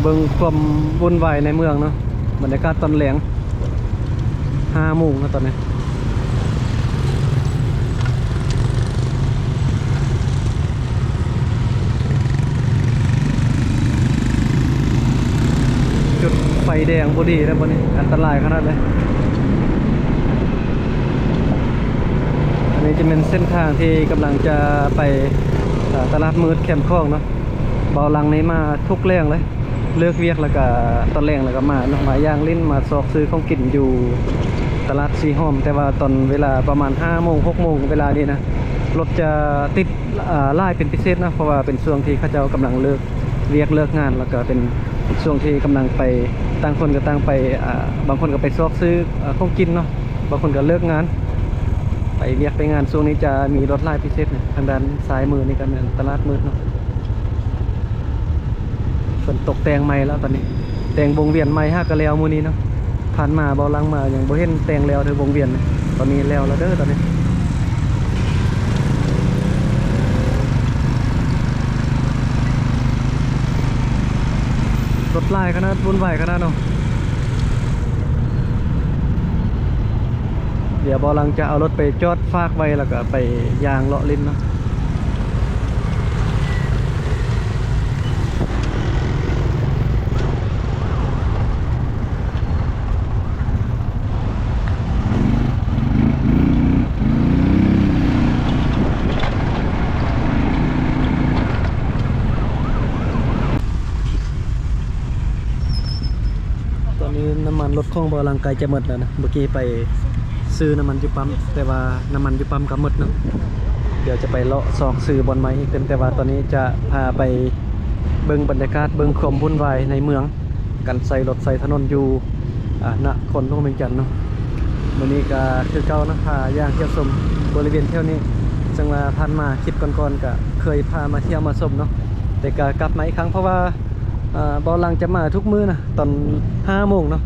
ເບິ່ງຄວາມວຸ່ນວາຍໃນເມືອງເນາະ, ບັນຍາກາດຕອນແລງ ຫ້າໂມງແລ້ວຕອນນີ້. ຈຸດໄຟແດງບໍ່ດີແລ້ວບັດນີ້ ອັນຕະລາຍຂະໜາດເລີຍ. ອັນນີ້ຈະແມ່ນເສັ້ນທາງທີ່ກຳລັງຈະໄປ ເອີ ຕະຫຼາດມືດແຄມຂອງເນາະ. ເບົາຫຼັງນີ້ມາທຸກແລງເລີຍ, ເລີກວຽກແລ້ວກະຕອນແລງແລ້ວກະມາເນາະ, ມາຍ່າງຫຼິ້ນ ມາຊອກຊື້ຂອງກິນຢູ່ຕະຫຼາດສີຫອມ. ແຕ່ວ່າຕອນເວລາປະມານຫ້າໂມງ ຫົກໂມງ ເວລານີ້ນະ ລົດຈະຕິດ ອ່າ ຫຼາຍເປັນພິເສດເນາະ, ເພາະວ່າເປັນຊ່ວງທີ່ເຂົາເຈົ້າກຳລັງເລີກວຽກເລີກງານ ແລ້ວກະເປັນຊ່ວງທີ່ກຳລັງໄປ ຕ່າງຄົນກະຕ່າງໄປ ອ່າ ບາງຄົນກະໄປຊອກຊື້ ອ່າ ຂອງກິນເນາະ, ບາງຄົນກະເລີກງານ ໄປວຽກໄປງານ. ຊ່ວງນີ້ຈະມີລົດຫຼາຍພິເສດນະ. ທາງດ້ານຊ້າຍມືນີ້ກະແມ່ນຕະຫຼາດມືດເນາະ, ເພິ່ນຕົກແຕ່ງໃໝ່ແລ້ວຕອນນີ້, ແຕ່ງວົງວຽນໃໝ່ຫາກະແລ້ວມື້ນີ້ເນາະ. ຜ່ານມາເບົາຫຼັງມາຍັງບໍ່ເຫັນແຕ່ງແລ້ວເທື່ອວົງວຽນ, ຕອນນີ້ແລ້ວແລ້ວເດີຕອນນີ້. ລົດຫຼາຍຂະໜາດ, ວຸ່ນວາຍຂະໜາດເນາະ. ດຽວເບົາຫຼັງຈະເອົາລົດໄປຈອດຝາກໄວ້ ແລ້ວກະໄປຍ່າງເລາະຫຼິ້ນເນາະ. ຕອນນີ້ນ້ຳມັນລົດຂອງເບົາຫຼັງໃກ້ຈະໝົດແລ້ວນະ. ເມື່ອກີ້ໄປຊື້ນ້ຳມັນຢູ່ປ້ຳ ແຕ່ວ່ານ້ຳມັນຢູ່ປ້ຳກະໝົດເນາະ. ດຽວຈະໄປເລາະຊອກຊື້ບ່ອນໃໝ່ອີກ, ແຕ່ວ່າຕອນນີ້ຈະພາໄປເບິ່ງບັນຍາກາດ ເບິ່ງຄວາມວຸ່ນວາຍໃນເມືອງ ການໃຊ້ລົດໃຊ້ຖະໜົນຢູ່ ອ່າ ນະຄອນຫຼວງວຽງຈັນເນາະ. ມື້ນີ້ກະຄືເກົ່າເນາະ, ພາຍ່າງທ່ຽວຊົມບໍລິເວນແຖວນີ້, ເຊິ່ງວ່າຜ່ານມາຄລິບກ່ອນໆກະເຄີຍພາມາທ່ຽວມາຊົມເນາະ, ແຕ່ກະກັບມາອີກຄັ້ງ ເພາະວ່າ ອ່າ ເບົາຫຼັງຈະມາທຸກມື້ນະ ຕອນຫ້າໂມງເນາະ,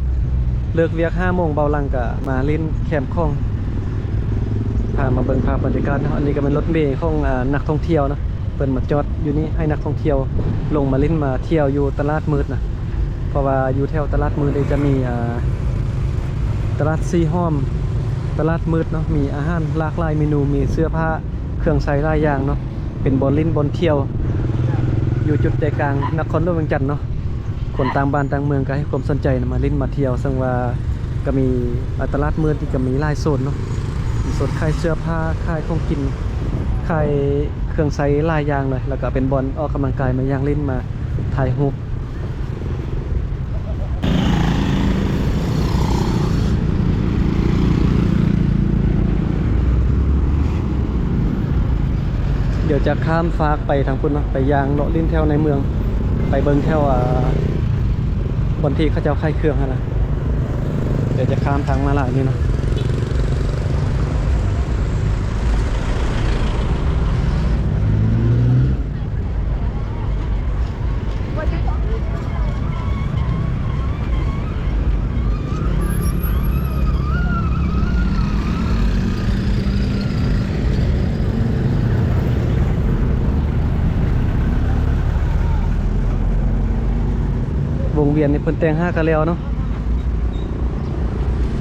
ເລີກວຽກຫ້າໂມງ ເບົາຫຼັງກະມາຫຼິ້ນແຄມຂອງ. ພາມາເບິ່ງພາບບັນຍາກາດເນາະ. ອັນນີ້ກະແມ່ນລົດເມຂອງ ອ່າ ນັກທ່ອງທ່ຽວເນາະ, ເພິ່ນມາຈອດຢູ່ນີ້ໃຫ້ນັກທ່ອງທ່ຽວລົງມາຫຼິ້ນມາທ່ຽວຢູ່ຕະຫຼາດມືດນະ. ເພາະວ່າຢູ່ແຖວຕະຫຼາດມືດນີ້ຈະມີ ອ່າ ຕະຫຼາດສີຫອມ ຕະຫຼາດມືດເນາະ, ມີອາຫານຫຼາກຫຼາຍເມນູ, ມີເສື້ອຜ້າ ເຄື່ອງໃຊ້ຫຼາຍຢ່າງເນາະ, ເປັນບ່ອນຫຼິ້ນບ່ອນທ່ຽວ ຢູ່ຈຸດໃຈກາງນະຄອນຫຼວງວຽງຈັນເນາະ. ຄົນຕ່າງບ້ານຕ່າງເມືອງກະໃຫ້ຄວາມສົນໃຈນະ ມາຫຼິ້ນມາທ່ຽວ, ເຊິ່ງວ່າກະມີ ອ່າ ຕະຫຼາດມືດນີ້ກະມີຫຼາຍໂຊນເນາະ, ມີໂຊນຂາຍເສື້ອຜ້າ ຂາຍຂອງກິນ ຂາຍເຄື່ອງໃຊ້ຫຼາຍຢ່າງເລີຍ, ແລ້ວກະເປັນບ່ອນອອກກຳລັງກາຍ ມາຍ່າງຫຼິ້ນ ມາຖ່າຍຮູບ. ດຽວຈະຂ້າມຟາກໄປທາງພຸ້ນເນາະ, ໄປຍ່າງເລາະຫຼິ້ນແຖວໃນເມືອງ, ໄປເບິ່ງແຖວ ອ່າ ບ່ອນທີ່ເຂົາເຈົ້າຂາຍເຄື່ອງຫັ້ນນະ. ດຽວຈະຂ້າມທາງມ້າລາຍນີ້ເນາະ. ວົງວຽນນີ້ເພິ່ນແຕ່ງຫາກະແລ້ວເນາະ.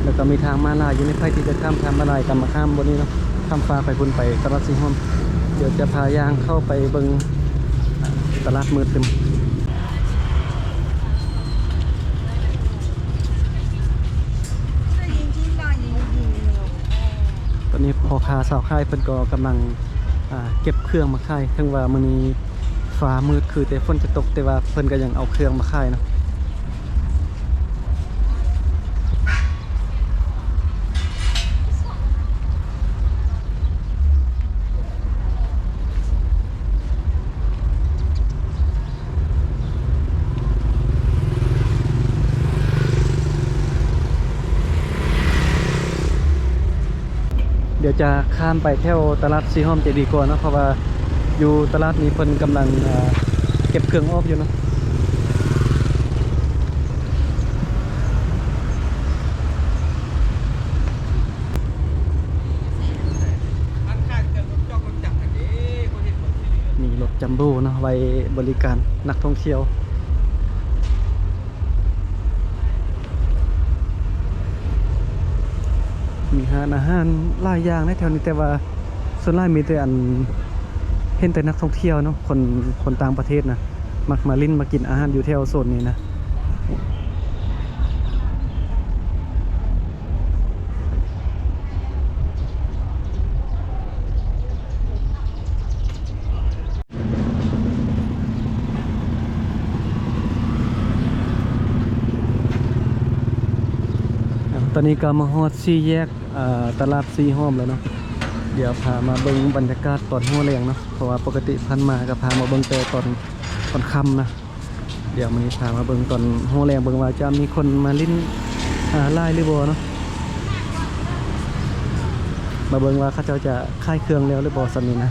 ແລ້ວກະມີທາງມ້າລາຍຢູ່ນີ້, ໃຜທີ່ຈະຂ້າມທາງມ້າລາຍກະມາຂ້າມບ່ອນນີ້ເນາະ, ຂ້າມຟາກໄປພຸ້ນ ໄປຕະຫຼາດສີຫອມ. ດຽວຈະພາຍ່າງເຂົ້າໄປເບິ່ງຕະຫຼາດມືດຕື່ມ. ຕອນນີ້ພໍ່ຄ້າຊາວຂາຍເພິ່ນກໍກຳລັງ ອ່າ ເກັບເຄື່ອງມາຂາຍ. ເຖິງວ່າມື້ນີ້ຟ້າມືດຄືແຕ່ຝົນຈະຕົກ, ແຕ່ວ່າເພິ່ນກໍຍັງເອົາເຄື່ອງມາຂາຍເນາະ. ດຽວຈະຂ້າມໄປແຖວຕະຫຼາດສີຫອມຈະດີກວ່າເນາະ, ເພາະວ່າຢູ່ຕະຫຼາດນີ້ເພິ່ນກຳລັງ ເອີ ເກັບເຄື່ອງອອກຢູ່ເນາະ. ມີລົດຈັມໂບ້ເນາະ ໄວ້ບໍລິການນັກທ່ອງທ່ຽວ. ຮ້ານອາຫານຫຼາຍຢ່າງໃນແຖວນີ້ ແຕ່ວ່າສ່ວນຫຼາຍມີແຕ່ອັນ ເຫັນແຕ່ນັກທ່ອງທ່ຽວເນາະ ຄົນ ຄົນຕ່າງປະເທດນະ ມັກມາຫຼິ້ນມາກິນອາຫານຢູ່ແຖວໂຊນນີ້ນະ. ຕອນນີ້ກໍມາຮອດສີ່ແຍກ ເອີ ຕະຫຼາດສີ່ຫ້ອມແລ້ວເນາະ. ດຽວພາມາເບິ່ງບັນຍາກາດຕອນຫົວແລງເນາະ ເພາະວ່າປົກກະຕິຜ່ານມາກໍພາມາເບິ່ງແຕ່ຕອນ ຕອນຄ່ຳນະ. ດຽວມື້ນີ້ພາມາເບິ່ງຕອນຫົວແລງ ເບິ່ງວ່າຈະມີຄົນມາຫຼິ້ນ ອາ ຫຼາຍຫຼືບໍ່ເນາະ. ມາເບິ່ງວ່າເຂົາເຈົ້າຈະຂາຍເຄື່ອງແລ້ວຫຼືບໍ່ ສ່ຳນີ້ນະ.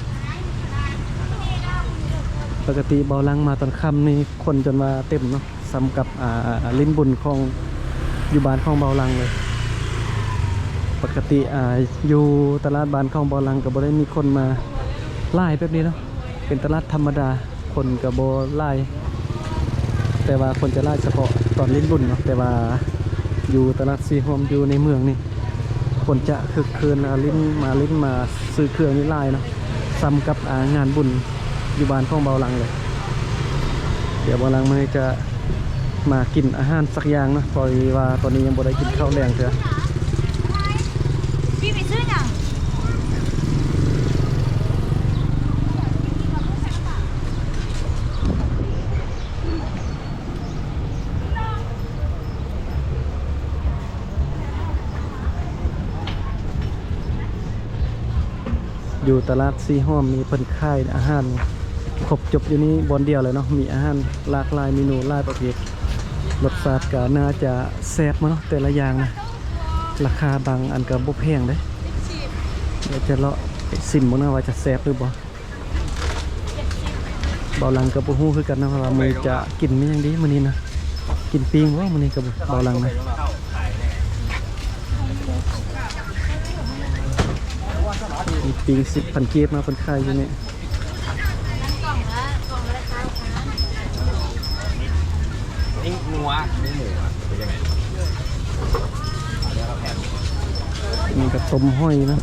ປົກກະຕິເບົາຫຼັງມາຕອນຄ່ຳນີ້ຄົນຈົນວ່າເຕັມເນາະ ສ່ຳກັບ ອາ ຫຼິ້ນບຸນຂອງ ຢູ່ບ້ານຂອງເບົາຫຼັງເລີຍ. ປົກກະຕິ ອາ ຢູ່ຕະຫຼາດບ້ານຂອງເບົາຫຼັງກໍບໍ່ໄດ້ມີຄົນມາຫຼາຍແບບນີ້ເນາະ ເປັນຕະຫຼາດທຳມະດາ ຄົນກໍບໍ່ຫຼາຍ ແຕ່ວ່າຄົນຈະຫຼາຍສະເພາະຕອນຫຼິ້ນບຸນເນາະ. ແຕ່ວ່າຢູ່ຕະຫຼາດສີ່ຮ່ວມ ຢູ່ໃນເມືອງນີ້ ຄົນຈະຄຶກຄື້ນ ມາຫຼິ້ນ ມາຫຼິ້ນ ມາຊື້ເຄື່ອງນີ້ຫຼາຍເນາະ ສ່ຳກັບ ອາ ງານບຸນຢູ່ບ້ານຂອງເບົາຫຼັງເລີຍ. ດຽວເບົາຫຼັງມື້ນີ້ຈະມາກິນອາຫານສັກຢ່າງເນາະ ເພາະວ່າຕອນນີ້ຍັງບໍ່ໄດ້ກິນເຂົ້າແລງເທື່ອ. ຢູ່ຕະຫຼາດສີ່ຮ່ອມນີ້ເພິ່ນຂາຍອາຫານຄົບຈົບຢູ່ນີ້ບ່ອນດຽວເລີຍເນາະ. ມີອາຫານຫຼາກຫຼາຍເມນູ ຫຼາຍປະເພດ ລົດຊາດກໍໜ້າຈະແຊບເນາະ ແຕ່ລະຢ່າງນະ. ລາຄາບາງອັນກໍບໍ່ແພງເດ້. ດຽວຈະເລາະໄປຊິມເບິ່ງນະວ່າຈະແຊບຫຼືບໍ່. ເບົາຫຼັງກໍບໍ່ຮູ້ຄືກັນນະວ່າມື້ນີ້ຈະກິນແມ່ນຫຍັງດີມື້ນີ້ນະ. ກິນປີ້ງບໍ່ມື້ນີ້ກັບເບົາຫຼັງນະ. ມີປີ້ງສິບພັນກີບເນາະ ເພິ່ນຂາຍຢູ່ນີ້. ນີ້ງົວ ນີ້ໝູ ເປັນຈັ່ງໃດ? ນີ້ກໍຕົ້ມຫອຍນະ.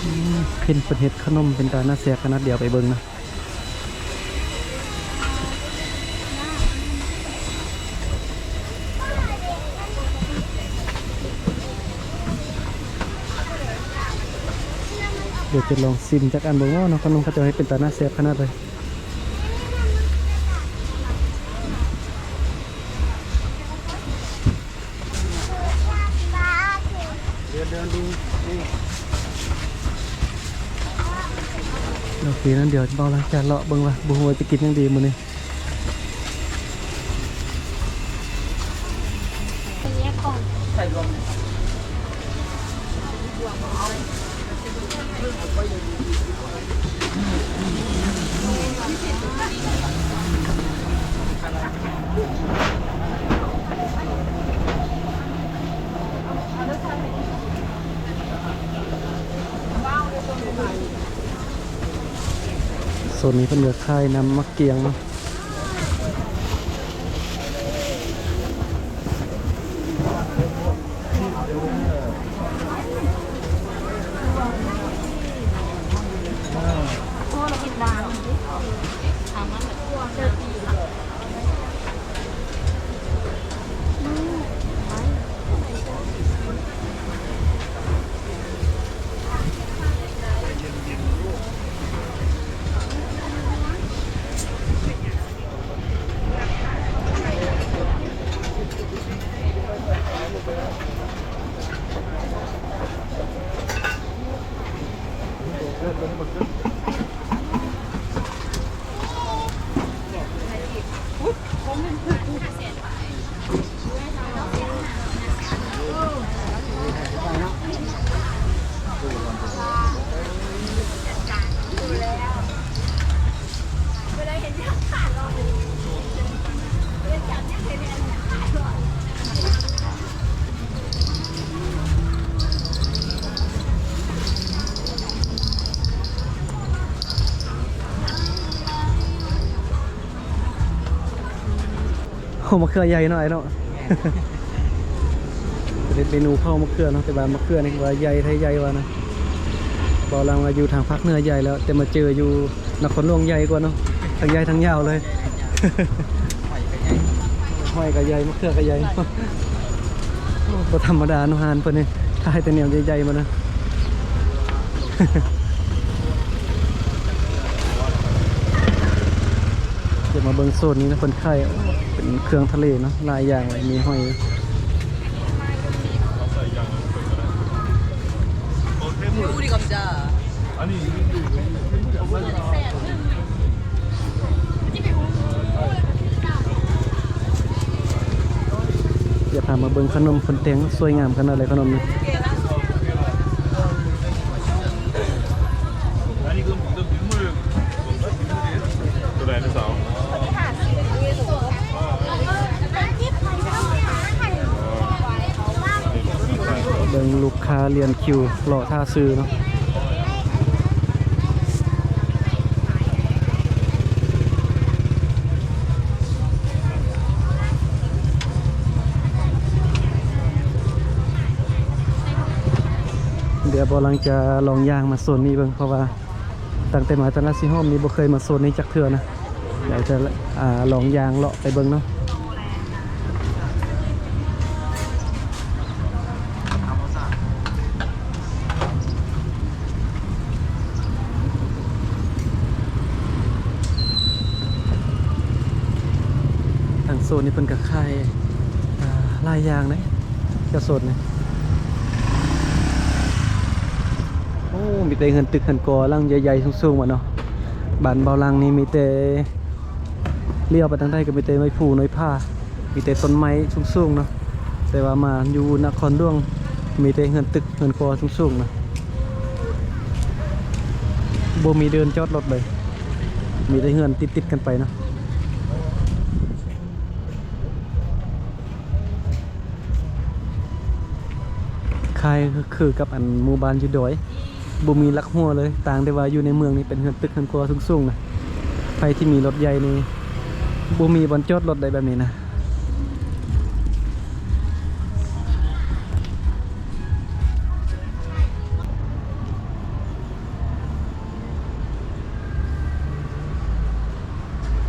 ອືມ ເຫັນເພິ່ນເຮັດຂະໜົມເປັນຕາໜ້າແຊບຂະໜາດ. ດຽວໄປເບິ່ງນະ. ດຽວຈະລອງຊິມຈັກອັນເບິ່ງເນາະ ຂະໜົມເຂົາເຈົ້າເຮັດເປັນຕາໜ້າແຊບຂະໜາດໃດ. ເດີນ ເດີນດູນີ້ ໂອເຄ ນັ້ນດຽວເບົາຫຼັງຈະເລາະເບິ່ງວ່າ ບໍ່ຮູ້ວ່າຈະກິນຫຍັງດີມື້ນີ້. ໂຊນນີ້ເພິ່ນກໍຂາຍນ້ຳໝາກກຽງເນາະ. ອຸ້ຍ ໝາກເຂືອໃຫຍ່ເນາະ ອ້າຍເນາະ. ເຮັດເມນູເຜົາໝາກເຂືອເນາະ ແຕ່ວ່າໝາກເຂືອນີ້ວ່າໃຫຍ່ແທ້ໃຫຍ່ວ່ານະ. ເວົ້າລາວວ່າຢູ່ທາງພາກເໜືອໃຫຍ່ແລ້ວ ແຕ່ມາເຈີຢູ່ນະຄອນຫຼວງໃຫຍ່ກວ່າເນາະ ທັງໃຫຍ່ທັງຍາວເລີຍ. ຫອຍກໍໃຫຍ່ ໝາກເຂືອກໍໃຫຍ່. ໂອ້ ບໍ່ທຳມະດາເນາະ ຮ້ານເພິ່ນນີ້ ຂາຍແຕ່ແນວໃຫຍ່ໆ ໝົດນະ. ດຽວມາເບິ່ງໂຊນນີ້ນະ ເພິ່ນຂາຍເປັນເຄື່ອງທະເລເນາະ ຫຼາຍຢ່າງເລີຍ ມີຫອຍ. ດຽວພາມາເບິ່ງຂະໜົມເພິ່ນແຕ່ງສວຍງາມຂະໜາດໃດ ຂະໜົມນີ້. ເບິ່ງລູກຄ້າລຽນຄິວ ລໍຖ້າຊື້ເນາະ. ດຽວບໍ່ຫຼັງຈະລອງຍ່າງມາໂຊນນີ້ເບິ່ງ ເພາະວ່າຕັ້ງແຕ່ມາຕະຫຼາດສີຫົມນີ້ບໍ່ເຄີຍມາໂຊນນີ້ຈັກເທື່ອນະ. ດຽວຈະ ອາ ລອງຍ່າງເລາະໄປເບິ່ງເນາະ. ທາງໂຊນນີ້ເພິ່ນກໍຂາຍ ອາ ຫຼາຍຢ່າງເດ້ ເຈົ້າໂຊນນີ້. ໂອ້ ມີແຕ່ເຮືອນຕຶກເຮືອນກໍຫຼັງໃຫຍ່ໆ ສູງໆ ວ່າເນາະ. ບ້ານເບົາຫຼັງນີ້ມີແຕ່ ລ້ຽວໄປທາງໃດກໍມີແຕ່ໜ້ອຍພູໜ້ອຍຜາ ມີແຕ່ຕົ້ນໄມ້ສູງໆ ເນາະ. ແຕ່ວ່າມາຢູ່ນະຄອນຫຼວງ ມີແຕ່ເຮືອນຕຶກເຮືອນກໍສູງໆ ນະ. ບໍ່ມີເດີ່ນຈອດລົດເລີຍ ມີແຕ່ເຮືອນຕິດໆ ກັນໄປເນາະ. ຄ້າຍຄືກັບອັນໝູ່ບ້ານຢູ່ດອຍ ບໍ່ມີຫຼັກຫົວເລີຍ ຕ່າງແຕ່ວ່າຢູ່ໃນເມືອງນີ້ເປັນເຮືອນຕຶກເຮືອນຄົວສູງໆ ນະ. ໃຜທີ່ມີລົດໃຫຍ່ນີ້ ບໍ່ມີບ່ອນຈອດລົດໃດແບບນີ້ນະ.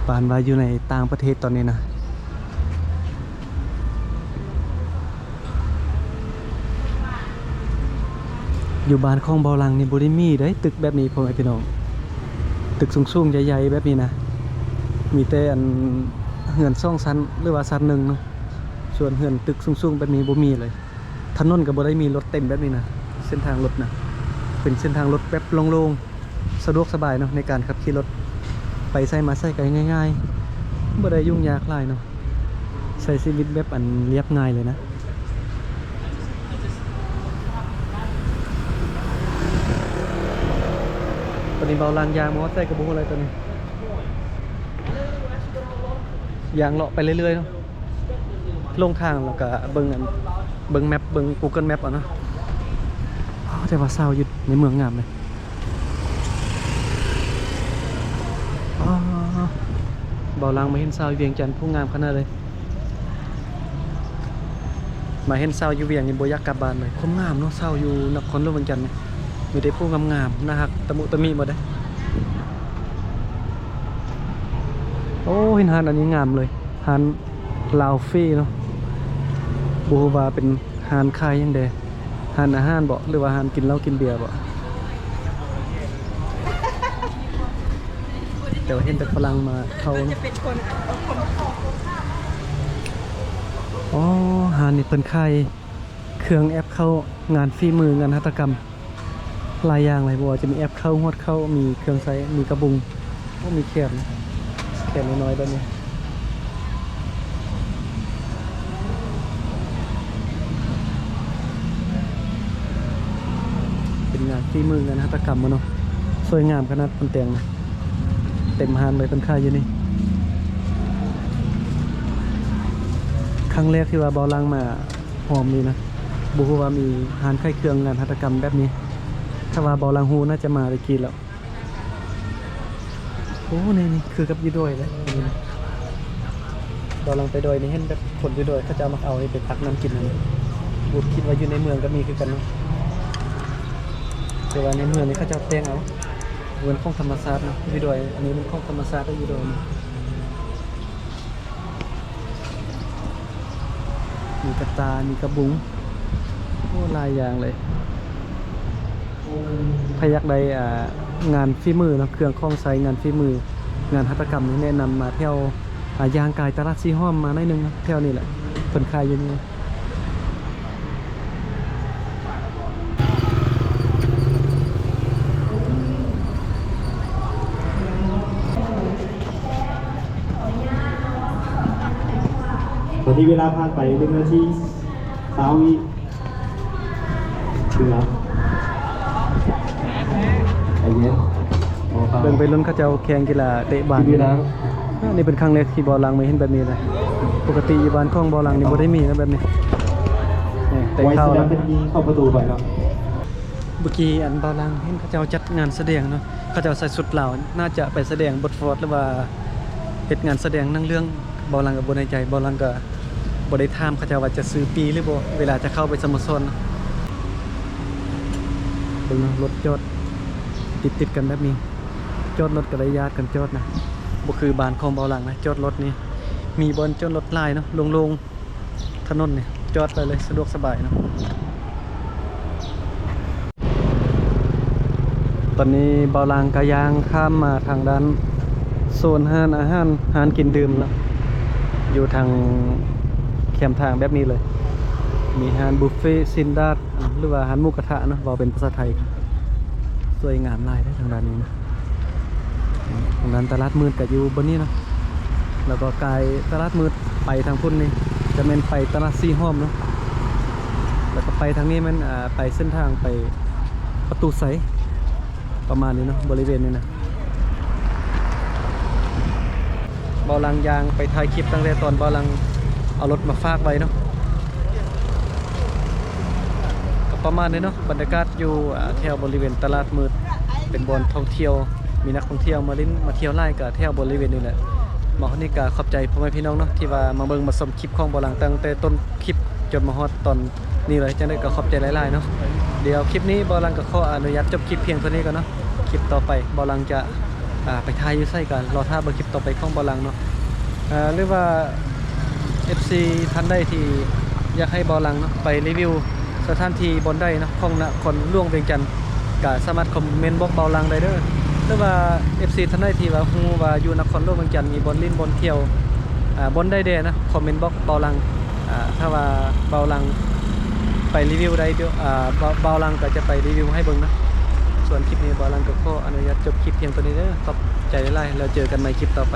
ປານວ່າຢູ່ໃນຕ່າງປະເທດຕອນນີ້ນະ. ຢູ່ບ້ານຂອງເບົາຫຼັງນີ້ບໍ່ໄດ້ມີເດ້ຕຶກແບບນີ້ ພໍ່ແມ່ພີ່ນ້ອງ. ຕຶກສູງໆ ໃຫຍ່ໆ ແບບນີ້ນະ ມີແຕ່ອັນເຮືອນສອງຊັ້ນ ຫຼືວ່າຊັ້ນໜຶ່ງເນາະ. ສ່ວນເຮືອນຕຶກສູງໆ ແບບນີ້ບໍ່ມີເລີຍ. ຖະໜົນກໍບໍ່ໄດ້ມີລົດເຕັມແບບນີ້ນະ. ເສັ້ນທາງລົດນະ ເປັນເສັ້ນທາງລົດແບບໂລ່ງໆ ສະດວກສະບາຍເນາະ ໃນການຂັບຂີ່ລົດ ໄປໃສມາໃສກໍງ່າຍໆ ບໍ່ໄດ້ຫຍຸ້ງຍາກຫຼາຍເນາະ. ໃຊ້ຊີວິດແບບອັນລຽບງ່າຍເລີຍນະ. ຕອນນີ້ເບົາຫຼັງຍ່າງມາຮອດໃສກໍບໍ່ຮູ້ແລ້ວຕອນນີ້ ຍ່າງເລາະໄປເລື້ອຍໆ ເນາະ. ຫຼົງທາງແລ້ວກະເບິ່ງອັນ ເບິ່ງແມັບ ເບິ່ງ Google Map ເອົາເນາະ. ອໍ ແຕ່ວ່າຊາວຢູ່ໃນເມືອງງາມເລີຍ. ອໍ ເບົາຫຼັງມາເຫັນຊາວວຽງຈັນຜູ້ງາມຂະໜາດເລີຍ. ມາເຫັນຊາວຢູ່ວຽງນີ້ບໍ່ຢາກກັບບ້ານເລີຍ. ຄວາມງາມເນາະ ຊາວຢູ່ນະຄອນຫຼວງວຽງຈັນນີ້ ມີແຕ່ຜູ້ງາມໆ ໜ້າຮັກ ຕະມຸຕະມິໝົດເດ້. ໂອ້ ເຫັນຮ້ານອັນນີ້ງາມເລີຍ ຮ້ານລາວເຟເນາະ. ບໍ່ຮູ້ວ່າເປັນຮ້ານຂາຍຫຍັງແດ່ ຮ້ານອາຫານບໍ ຫຼືວ່າຮ້ານກິນເຫຼົ້າກິນເບຍບໍ. ແຕ່ວ່າເຫັນແຕ່ຝຣັ່ງມາເຂົ້າເນາະ. ອໍ ຮ້ານນີ້ເພິ່ນຂາຍເຄື່ອງແອບເຂົ້າ ງານຝີມື ງານຫັດຖະກຳ ຫຼາຍຢ່າງຫຼາຍ ບໍ່ວ່າຈະມີແອບເຂົ້າ ຫວດເຂົ້າ ມີເຄື່ອງໃຊ້ ມີກະບຸງ ໂອ້ ມີແຂນ ແຂນນ້ອຍໆ ແບບນີ້ ເປັນງານຝີມື ງານຫັດຖະກຳເນາະ. ສວຍງາມຂະໜາດ ເພິ່ນແຕ່ງເຕັມຮ້ານເລີຍ ເພິ່ນຂາຍຢູ່ນີ້. ຄັ້ງແລກທີ່ວ່າເບົາຫຼັງມາ ຫອມນີ້ນະ ບໍ່ຮູ້ວ່າມີຮ້ານຂາຍເຄື່ອງງານຫັດຖະກຳແບບນີ້. ຖ້າວ່າເບົາຫຼັງຮູ້ ໜ້າຈະມາແຕ່ກີ້ແລ້ວ. ໂອ້ ນີ້ ນີ້ຄືກັບຢູ່ດອຍເລີຍ. ຕອນຫຼັງໄປດອຍນີ້ ເຫັນແບບຄົນຢູ່ດອຍເຂົາເຈົ້າມັກເອົານີ້ໄປຕັກນ້ຳກິນຫັ້ນນະ. ບໍ່ຄິດວ່າຢູ່ໃນເມືອງກໍມີຄືກັນເນາະ ແຕ່ວ່າໃນເມືອງນີ້ເຂົາເຈົ້າແຕ່ງເອົາ ເປັນຂອງທຳມະຊາດເນາະ. ຢູ່ດອຍ ອັນນີ້ເປັນຂອງທຳມະຊາດເດ້ ຢູ່ດອຍນີ້ ມີກະຕ່າຍ ມີກະບຸງ ໂອ້ ຫຼາຍຢ່າງເລີຍ. ໃຜຢາກໄດ້ ອ່າ ງານຝີມືເນາະ ເຄື່ອງຂອງໃຊ້ງານຝີມື ງານຫັດຖະກຳນີ້ ແນະນຳມາແຖວ ອ່າ ຍ່າງກາຍຕະຫຼາດສີຫອມມາໜ້ອຍໜຶ່ງເນາະ ແຖວນີ້ແຫຼະ ເພິ່ນຂາຍຢູ່ນີ້. ຕອນນີ້ເວລາຜ່ານໄປໜຶ່ງນາທີຊາວວິ ເຫຼືອ ໃຈເຢັນ ເບິ່ງໄປລຸ້ນເຂົາເຈົ້າແຂ່ງກິລາເຕະບານຢູ່ນະ. ອັນນີ້ເປັນຄັ້ງແລກທີ່ບ່າວຫຼັງມາເຫັນແບບນີ້ເລີຍ. ປົກກະຕິຢູ່ບ້ານຂອງບ່າວຫຼັງນີ້ບໍ່ໄດ້ມີນະແບບນີ້. ນີ້ເຕະເຂົ້າແລ້ວ ເຂົ້າປະຕູໄປເນາະ. ເມື່ອກີ້ອັນບ່າວຫຼັງເຫັນເຂົາເຈົ້າຈັດງານສະແດງເນາະ ເຂົາເຈົ້າໃສ່ຊຸດລາວ ໜ້າຈະໄປສະແດງບົດຟອດ ຫຼືວ່າເຮັດງານສະແດງໜັງເລື່ອງ. ບ່າວຫຼັງກໍບໍ່ແນ່ໃຈ ບ່າວຫຼັງກໍບໍ່ໄດ້ຖາມເຂົາເຈົ້າວ່າຈະຊື້ປີ້ຫຼືບໍ່ ເວລາຈະເຂົ້າໄປສະໂມສອນ. ເບິ່ງເນາະ ລົດຈອດຕິດໆກັນແບບນີ້ ຈອດລົດກໍໄດ້ຍາດກັນຈອດນະ ບໍ່ຄືບ້ານຂອງບ່າວຫຼັງນະ. ຈອດລົດນີ້ມີບ່ອນຈອດລົດຫຼາຍເນາະ ໂລ່ງໆ ຖະໜົນນີ້ ຈອດໄປເລີຍ ສະດວກສະບາຍເນາະ. ຕອນນີ້ບ່າວຫຼັງກະຍ່າງຂ້າມມາທາງດ້ານໂຊນຮ້ານອາຫານ ຮ້ານກິນດື່ມເນາະ ຢູ່ທາງແຄມທາງແບບນີ້ເລີຍ. ມີຮ້ານບຸບເຟ ຊີ້ນດາດ ຫຼືວ່າຮ້ານໝູກະທະເນາະ ເວົ້າເປັນພາສາໄທ. ສວຍງາມຫຼາຍເດ້ທາງດ້ານນີ້ນະ. ທາງດ້ານຕະຫຼາດມືດກໍຢູ່ບ່ອນນີ້ເນາະ ແລ້ວກໍກາຍຕະຫຼາດມືດໄປທາງພຸ້ນນີ້ ຈະແມ່ນໄປຕະຫຼາດສີຫອມເນາະ ແລ້ວກໍໄປທາງນີ້ແມ່ນ ອ່າ ໄປເສັ້ນທາງໄປປະຕູໄຊ ປະມານນີ້ເນາະ ບໍລິເວນນີ້ນະ. ບ່າວຫຼັງຍ່າງໄປຖ່າຍຄລິບຕັ້ງແຕ່ຕອນບ່າວຫຼັງເອົາລົດມາຝາກໄວ້ເນາະ ກໍປະມານນີ້ເນາະ. ບັນຍາກາດຢູ່ ອ່າ ແຖວບໍລິເວນຕະຫຼາດມືດ ເປັນບ່ອນທ່ອງທ່ຽວ ມີນັກທ່ອງທ່ຽວມາຫຼິ້ນມາທ່ຽວຫຼາຍ ກໍແຖວບໍລິເວນນີ້ແຫຼະ. ມາຮອດນີ້ກໍຂອບໃຈພໍ່ແມ່ພີ່ນ້ອງເນາະ ທີ່ວ່າມາເບິ່ງມາຊົມຄລິບຂອງບ່າວຫຼັງຕັ້ງແຕ່ຕົ້ນຄລິບຈົນມາຮອດຕອນນີ້ເລີຍ. ຈັ່ງໃດກໍຂອບໃຈຫຼາຍໆເນາະ. ດຽວຄລິບນີ້ບ່າວຫຼັງກໍຂໍອະນຸຍາດຈົບຄລິບພຽງເທົ່ານີ້ກ່ອນເນາະ. ຄລິບຕໍ່ໄປບ່າວຫຼັງຈະ ອ່າ ໄປຖ່າຍຢູ່ໃສ ກໍລໍຖ້າເບິ່ງຄລິບຕໍ່ໄປຂອງບ່າວຫຼັງເນາະ. ເອີ ຫຼືວ່າ ເອັຟຊີ ທ່ານໃດທີ່ຢາກໃຫ້ບ່າວຫຼັງເນາະ ໄປຣີວິວສະຖານທີ່ບ່ອນໃດເນາະ ຂອງນະຄອນຫຼວງວຽງຈັນ ກໍສາມາດຄອມເມັນບອກບ່າວຫຼັງໄດ້ເດີ. ຫຼືວ່າ ເອັຟຊີ ທ່ານໃດທີ່ວ່າຮູ້ວ່າຢູ່ນະຄອນຫຼວງວຽງຈັນມີບ່ອນຫຼິ້ນບ່ອນທ່ຽວ ອ່າ ບ່ອນໃດແດ່ນະ ຄອມເມັນບອກບ່າວຫຼັງ. ອ່າ ຖ້າວ່າບ່າວຫຼັງໄປຣີວິວໄດ້ ດຽວ ອ່າ ບ່າວ ບ່າວຫຼັງກໍຈະໄປຣີວິວໃຫ້ເບິ່ງນະ. ສ່ວນຄລິບນີ້ບ່າວຫຼັງກໍຂໍອະນຸຍາດຈົບຄລິບພຽງເທົ່ານີ້ເດີ. ຂອບໃຈຫຼາຍໆ ແລ້ວເຈີກັນໃໝ່ຄລິບຕໍ່ໄປ.